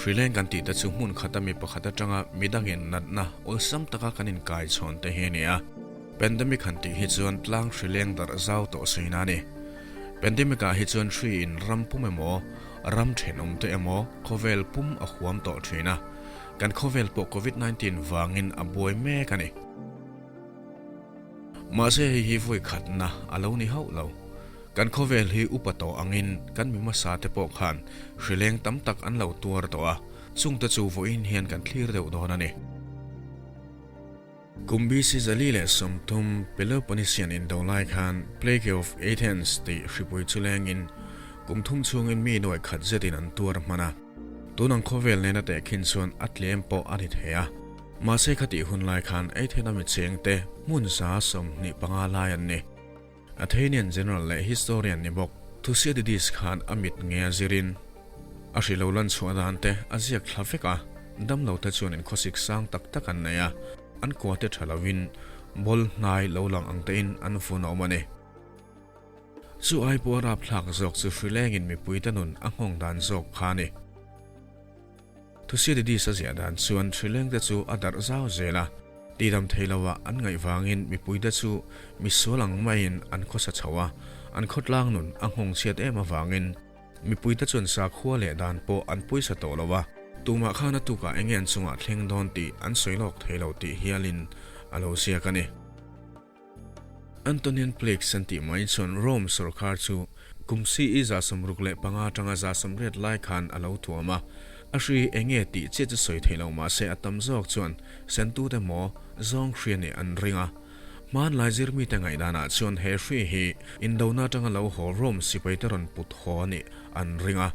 Hrileng kan tih te chu hmun khata mi pakhat atanga midangin natna awlsam taka kan inkai chhawn te hi a ni a. Pandemic han tih hi chuan tlang hrileng darh zau tawh sawiin a ni. Pandemic ah hi chuan hri in ram pum emaw, ram thenawm te emaw khawvel pum a huam tawh thin a. Kan khawvel pawh Covid 19 vangin a buai mek a ni. Mahse hei hi vawi khatna a lo ni hauh lo. Kan khawvel hi upa tawh angin kan mi hmasa te pawh khan hrileng tam tak an lo tuar tawh a, chungte chu vawiin hian kan thlir deuh dawn a ni. Kum BC 430 Peloponnesian indo lai khan Plague of Athens tih hripui chu lengin kum thum chhungin mi nuaih khat zetin an tuar hman a. Tun ang khawvel nena tehkhin chuan a tlem pawh a ni thei a. Mahse khatih hun lai khan Athena mi chengte hmun 25 lai an ni. Athenian general leh historian ni bawk Thucydides khan a mit nge a zirin a hri lo lan chhuah dan te a ziak thla vek a, damlo te chuan inkhawsik sang tak tak an nei a, an kua te tha lovin ball hnai lo lang ang tein an vun a awm a ni. Chu ai pawh a rapthlak zawk chu hrilengin mipuite nun a nghawng dan zawk kha a ni. Thucydides a ziah dan chuan hrilengte chu a darh zau zel a, tidam thei loah an ngaih vangin mipuite chu misual ang maiin an khawsa chho a, an khawtlang nun a nghawng chhiat em avangin mipuite chuan sakhua leh dan pawh an pawisa tawh lo a, tumah khan a tukah enge an chungah thleng dawn tih an sawi lawk thei lo tih hialin a lo ziak a ni. Antonine Plague an tih mai chuan Rome sorkar chu kum CE 65 atanga 80 lai khan a lo tuam a. A hri eng nge tih chiah chu sawi theih loh mah se a tam zawk chuan sentute maw zawng hri a nih an ring a. Hmanlai zirmite ngaihdanah chuan he hri hi indona atanga lo haw Rome sipaite rawn put haw a nih an ring a.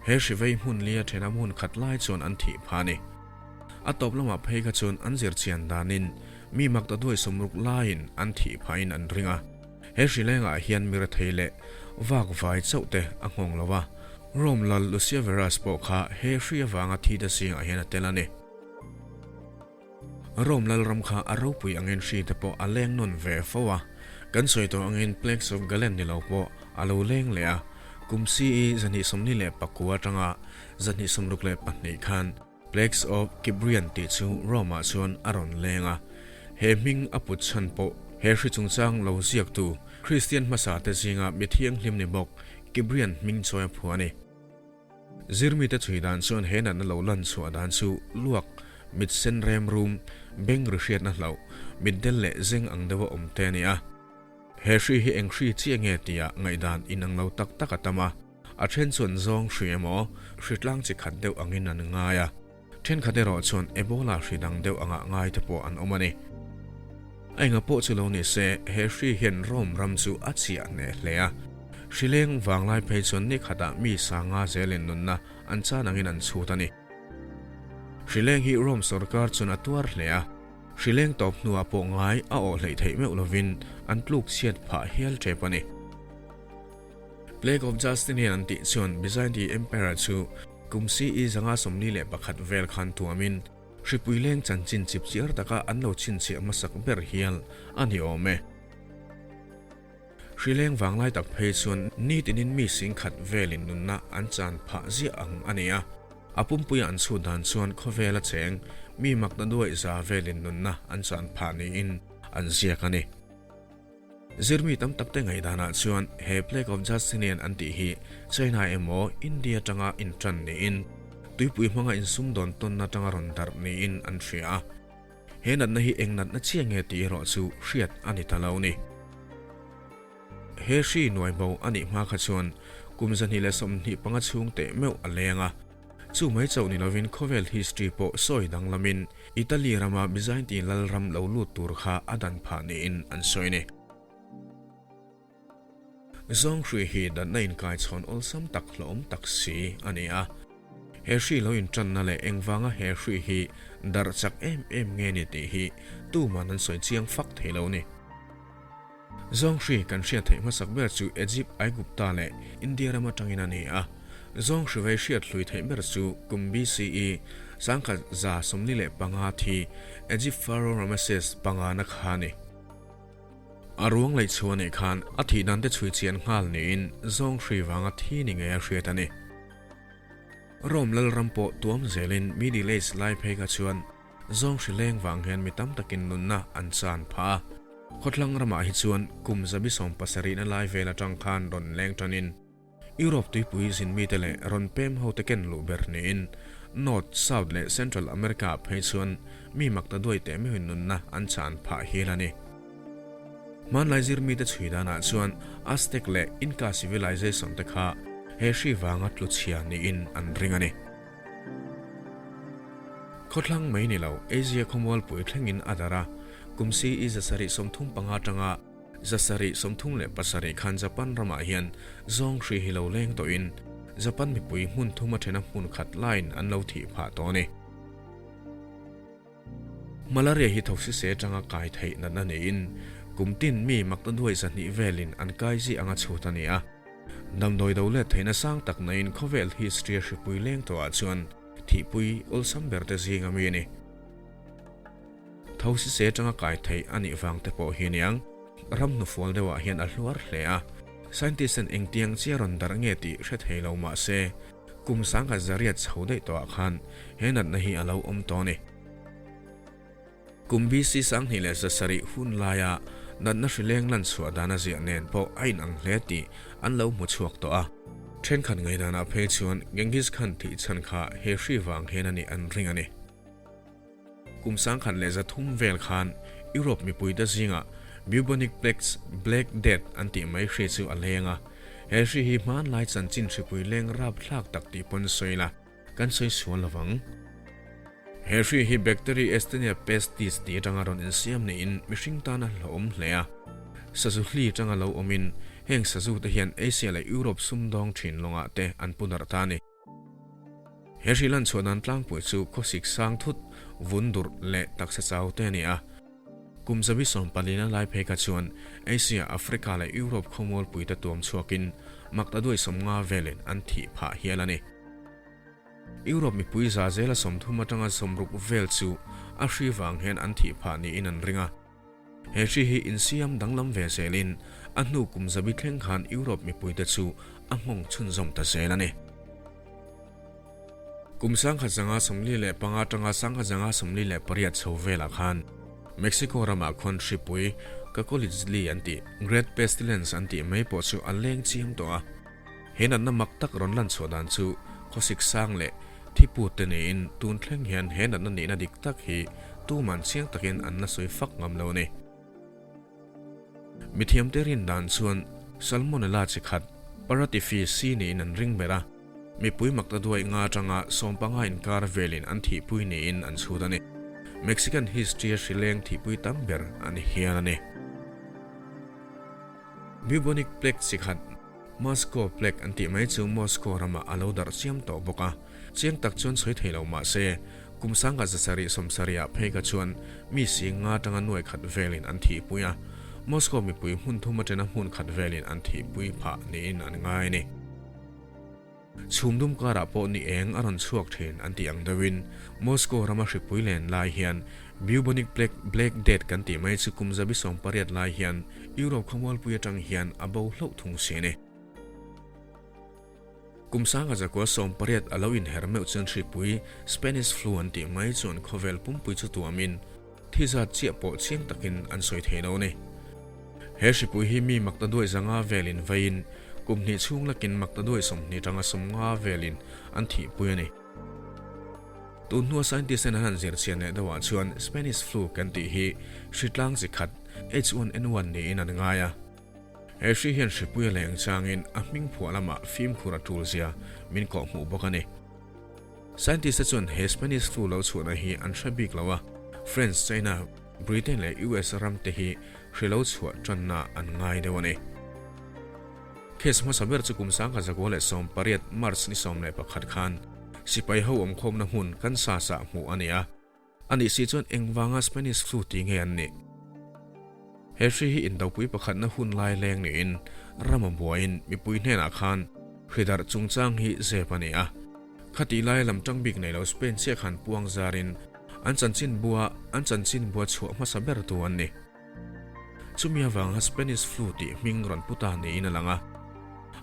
He hri vei hmun lia thena hmun khat lai chuan an thih phah a ni. A tawp lamah phei kha chuan an zirchian danin Mi mak ta duai 60 laiin an thih phahin an ring a. He hrilengah hian mi rethei leh vak vai chauh te a nghawng lo a. Rome lal Lucia Verus pawh kha he hri avanga thi te zingah hian a tel a ni. Rome lal ram kha a ropui angin hri te pawh a leng nawn ve fo a. Kan sawi tawh angin Plagues of Galen ni lo pawh a lo leng leh a. Kum CE 249 atanga 262 khan Plagues of Cyprian tih chu Rome-ah chuan a rawn leng a. He hming a put chhan pawh he hri chungchang lo ziaktu Kristian hmasa te zinga mi thianghlim ni bawk Cyprian hming chawi a phuah a ni. Zirmite chhui dan chuan he natna lo lan chhuah dan chu luak, mit sen rem rum, beng ri hriatna hlauh, mitdel leh zeng ang deuha awm te a ni a. He hri hi eng hri chiah nge tia ngaihdan inang lo tak tak a tam a. A then chuan zawng hri emaw, hri tlang chi khat deuh angin an ngai a, thenkhat erawh chuan Ebola hri dang deuh angah ngai te pawh an awm a ni. A enga pawh chu lo ni se, he hri hian Rome ram chu a chiah hneh hle a. Hri leng vanglai phei chuan ni khatah mi sanga zelin nunna an chan angin an chhut a ni. Hri leng hi Rome sorkar chuan a tuar hle a, hri leng tawp hnuah pawh ngai a awh hleih theih meuh lovin an tluk chhiat phah hial tep a ni. Plague of Justinian an tih chuan Byzantine Emperor chu kum CE 541 vel khan tuamin hripui leng chanchin chip chiar taka an lo chhinchhiah hmasak ber hial a ni awm e. Hri leng vanglai tak phei chuan nitinin mi singkhat velin nunna an chan phah ziah ang a ni a. A pumpuia an chhut dan chuan khawvela cheng mi makna duaih za velin nunna an chan phah niin an ziak a ni. Zirmi tam tak te ngaihdanah chuan he Plague of Justinian an tih hi China emaw India atanga intan niin tuipui hmanga insumdawn tawnna atanga rawn darh niin an hria a. He natna hi eng natna chiah nge tih erawh chu hriat a ni ta lo ni. He hri nuaihbo a nih hma kha chuan kum 225 chhung teh meuh a leng a. Chu mai chauh ni lovin khawvel history pawh sawi danglamin Italy rama Byzantine lalram lo lut tur kha a dan phah niin an sawi a ni. Zawng hri hi danna inkaichhawn awlsam tak hlawhawm tak si a ni a. He hri lo intanna leh engvanga he hri hi darh chak em em nge ni tih hi tuman an sawi chiang fak thei lo a ni. Zawng hri kan hriat theih hmasak ber chu Egypt, Aigupta leh India ram atangin a ni a. Zawng hri vei hriat hlui theih ber chu kum BCE 1145 thi Egypt Pharaoh Ramesses pangana kha a ni. A ruang lei chhuah nih khan a thih dan te chhui chian nghal niin zawng hri vanga thi ni ngei a hriat a ni. Rome lalram pawh tuam zelin Middle Age lai phei kha chuan zawng hri leng vang hian mi tam takin nunna an chan phah a. Khawthlang ramah hi chuan kum 17 na lai vel atang khan rawn leng tanin Europe tuipui zin mite leh rawn pem hote ken luh ber niin North, South leh Central America ah phei chuan mi mak ta duai teh meuhin nunna an chan phah hial a ni. Hmanlai zir mite chhui danah chuan Aztec leh Inca civilization te kha he hri vanga tlu chhia niin an ring a ni. Khawthlang mai ni lo Asia khawmualpui thlengin a darh a, kum CE 735 atanga 737 khan Japan ramah hian zawng hri hi lo leng tawhin Japan mipui hmun thum a thena hmun khat laiin an lo thih phah tawh a ni. Malaria hi thosi se atanga kai theih natna niin kum tin mi maktaduai 200 velin an kai zi anga chhut a ni a. Damdawi do let theihna sang tak naiin khawvel history a hripui leng tawhah chuan thihpui awlsam ber te zing ami a ni. Thosi se atanga kai theih a nih vang te pawh hi aniang. Ram hnufual deuhah hian a hluar hle a, scientist ten engtiang chiah rawn darh nge tih hre thei lo mah se, kum sangkhat zariat chho daih tawhah khan he natna hi a lo awm tawh a ni. Kum BC 2107 hun laia natna hrileng lan chhuah dan a ziah nen pawh a inang hle tih an lo hmu chhuak tawh a. Thenkhat ngaihdanah phei chuan Genghis Khan thih chhan kha he hri vang hian a nih an ring a ni. Kum 1300 vel khan Europe mipuite zingah Bubonic Plague, Black Death, an tih mai hri chu a leng a. He hri hi hmanlai chanchin hripui leng rap thlak tak tih pawn sawi la, kan sawi sual lovang. He hri hi Bacteria Yersinia pestis tih atanga rawn insiam niin mihring tana hlauhawm hle a. Sazu hli atanga lo awmin heng sazu te hian Asia leh Europe sumdawng thin lawngah te an pu darh ta a ni. He hri lan chhuah dan tlangpui chu khawsik sang thut, vun durh leh taksa chau te a ni a. Kum 14 a lai phei kha chuan Asia, Africa leh Europe khawmualpui te tuam chhuakin mak ta duai 50 velin an thih phah hial a ni. Europe mipui za zela 30 atanga 60 vel chu a hri vang hian an thih phah niin an ring a. He hri hi insiam danglam ve zelin a hnu kum zabi thleng khan Europe mipuite chu a nghawng chhunzawm ta zel a ni. Kum 1945 atanga 1948 chho velah khan Mexico ramah khawn hripui Cacolitzli an tih, Great Pestilence an tih mai pawh chu a leng chiang tawh a. He natna mak tak rawn lan chhuah dan chu khawsik sang leh thiput te niin tun thleng hian he natna nihna dik tak hi tuman chiang takin an la sawi fak ngam lo a ni. Mithiamte rin dan chuan Salmonella chi khat Paratyphi C niin an ring ber a, mipui mak ta duai nga atanga 15 inkar velin an thihpui niin an chhut a ni. Mexican history a hrileng thihpui tam ber a ni hial a ni. Bubonic plague chi khat Moscow plague an tih mai chu Moscow ramah a lo darh chiam tawh bawk a, chiang tak chuan sawi thei lo mah se, kum 1770 ah phei kha chuan mi sing nga atanga nuai khat velin an thihpui a, Moscow mipui hmun thum atena hmun khat velin an thihpui phah niin an ngai a ni. Chhum dum karah pawh ni eng a rawn chhuak thin an tih ang deuhin Moscow rama hripui len lai hian Bubonic Plague, Black Death kan tih mai chu kum 18 lai hian Europe khawmualpui atang hian a bo hlauh thung si a ni. Kum 1918 a lo inher meuh chuan hripui Spanish Flu an tih mai chuan khawvel pumpui chu tuamin thi zat chiah pawh chiang takin an sawi thei lo a ni. He hripui hi mi mak ta duai zanga velin veiin kum hnih chhung lakin mak ta duai 20 tanga 50 velin an thihpui a ni. Tun hnua scientist ten an han zir chian leh deuhah chuan Spanish Flu kan tih hi hritlang chi khat H1N1 niin an ngai a. He hri hian hripui a leng changin a hming phuah lamah fimkhur a tul zia min kawh hmuh bawk a ni. Scientist te chuan he Spanish Flu lo chhuahna hi an hre bik lo a, French, China, Britain leh US ram te hi hri lo chhuah tanna an ngai deuh a ni. Case hmasa ber chu kum 1918 March ni 11 khan sipai ho awmkhawmna hmun Kansas-ah hmuh a ni a. A nih si chuan engvanga Spanish Flu tih nge an nih? He hri hi indopui pakhatna hun lai leng niin ram a buaiin mipui hnenah khan hri darh chungchang hi zep a ni a. Khatih laia lam tang bik nei lo Spain chiah khan puang zarin an chanchin bua an chanchin bua chhuah hmasa ber tu an ni. Chumi avanga Spanish flu tih hming rawn pu ta niin a lang a.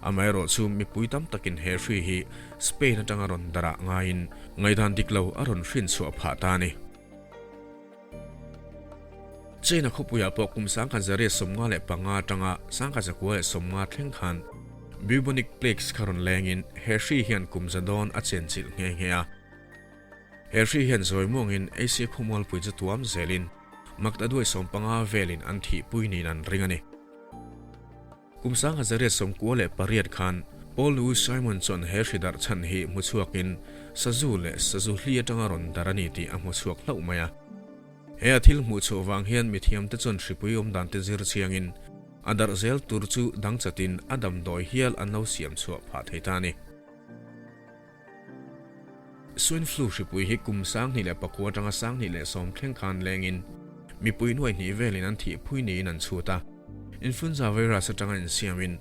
Amaherawhchu mipui tam takin he hri hi Spain atanga rawn darh ah ngaiin ngaihdan dik lo a rawn hrin chhuah phah ta a ni. China khawpuiah pawh kum 1955 atanga 1950 thleng khan Bubonic Plagues kha rawn lengin he hri hian kum za dawn a chenchilh nghe nghe a. He hri hian zawi muangin Asia khawmualpui chu tuam zelin maktaduai 15 velin an thihpui niin an ring a ni. Kum 1998 khan Paul Louis Simon chuan he hri darh chhan hi hmu chhuakin sazu leh sazu hli atanga rawn darh a ni tih a hmu chhuak hlauh mai a. He a thil hmuh chhuah vang hian mithiamte chuan hripui awm dante zir chiangin a darh zel tur chu dang chatin a damdawi hial an lo siam chhuah phah thei ta a ni. Swine flu hripui hi kum 2009 atanga 2010 thleng khan lengin mipui nuai hnih velin an thih phui niin an chhut a. Influenza virus atanga insiamin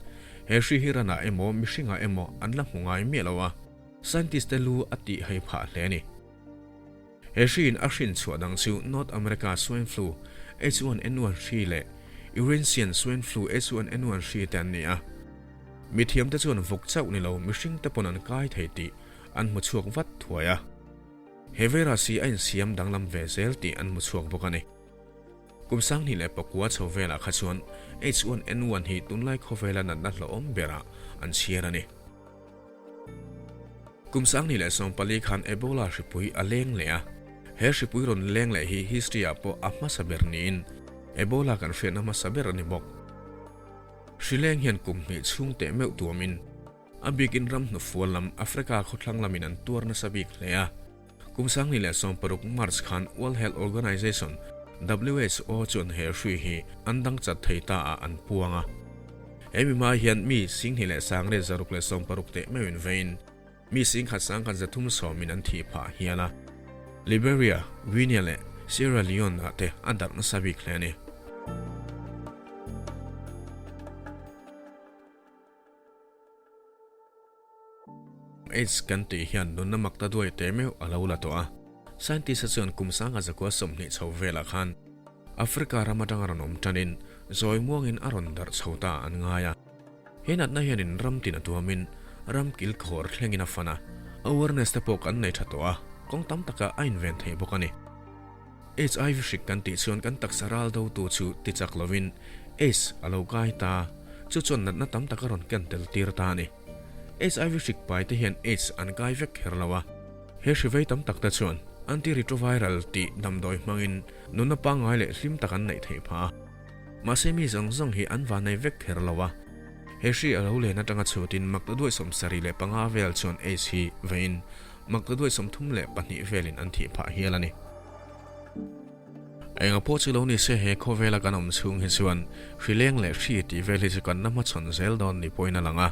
he hri hi ranah emaw mihringah emaw an la hmu ngai miah lo a, scientist te lu a tih hei phah hle a ni. He hriin a hrin chhuah dang chu North America swine flu, H1N1 hri leh Eurasian swine flu H1N1 hri te an ni a. Mithiamte chuan vawk chauh ni lo mihringte pawn an kai thei tih an hmu chhuak vat thuai a. He virus hi a insiam danglam ve zel tih an hmu chhuak bawk a ni. Kum 2009 chho velah kha chuan H1N1 hi tunlai khawvela natna hlauhawm berah an chhiar a ni. Kum 2014 khan Ebola hripui a leng leh a, he hripui rawn leng leh hi history ah pawh a hmasa ber niin Ebola kan hriatna hmasa ber a ni bawk. Hri leng hian kum hnih chhung teh meuh tuamin a bikin ram hnufual lam Africa khawthlang lamin an tuar nasa bik hle a. Kum 2016 March khan World Health Organization, WHO, chuan he hri hi an dang chat thei ta ah an puang a. He mi hma hian mi 26,660 teh meuhin veiin mi 1,130 in an thih phah hial a. Liberia, Guinea leh Sierra Leone ah te a darh nasa bik hle a ni. Aids kan tih hian nunna mak ta duai teh meuh a lo la tawh a. Scientist-a chuan kum 1920 chho velah khan Africa ram atanga rawn awm tanin zawi muangin a rawn darh chho ta an ngai a. He natna hianin ram tin a tuamin ram kil khawr thlengin a fan a, awareness te pawh kan nei tha tawh a, kawng tam takah a inven thei bawk a ni. HIV hrik kan tih chuan kan taksa ral dotu chu ti chak lovin AIDS a lo kai ta, chu chuan natna tam tak a rawn ken tel tir ta a ni. HIV hrik pai te hian AIDS an kai vek kher lo a, he hri vei tam tak te chuan antiretroviral tih damdawi hmangin nunna pangngai leh hlim tak an neih theih phah a. Mahse mi zawng zawng hi an vanei vek kher lo a, he hri a lo len atanga chhutin maktaduai 75 vel chuan AIDS hi veiin Maktaduai 32 velin an thih phah hial a ni. Enga pawh chu lo ni se he khawvela kan awm chhung hi chuan hri leng leh hri tih vel hi chu kan la hmachhawn zel dawn ni pawhin a lang a.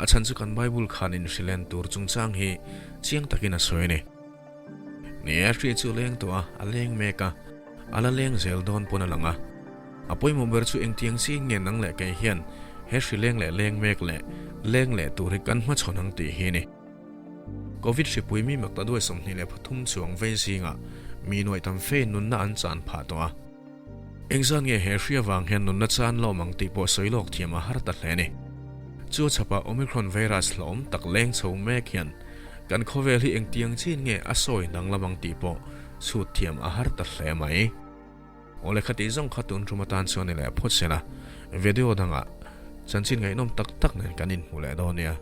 A chhan chu kan Bible khanin hri len tur chungchang hi chiang takin a sawi a ni. Ni e, hri chu leng tawh a, a leng mek a, a la leng zel dawn pawn a lang a. A pawimawh ber chu engtiang chi nge nang leh kei hian he hri leng leh leng mek leh leng leh tur hi kan hmachhawn ang tih hi a ni. Covid hripui mi maktaduai 23 chuang vei zingah mi nuaih tam fe nunna an chan phah tawh a. Engzan nge he hri avang hian nunna chan lawm ang tih pawh sawi lawk thiam a har ta hle a ni. Chu a chhapah Omicron virus hlauhawm tak leng chho mek hian kan khawvel hi engtiang chin nge a sawi danglam ang tih pawh chhut thiam a har ta hle mai. Aw lehkha tih zawng kha tun tum atan chuan i leh phawt sela, video dangah chanchin ngaihnawm tak tak nen kan inhmu leh dawn nia.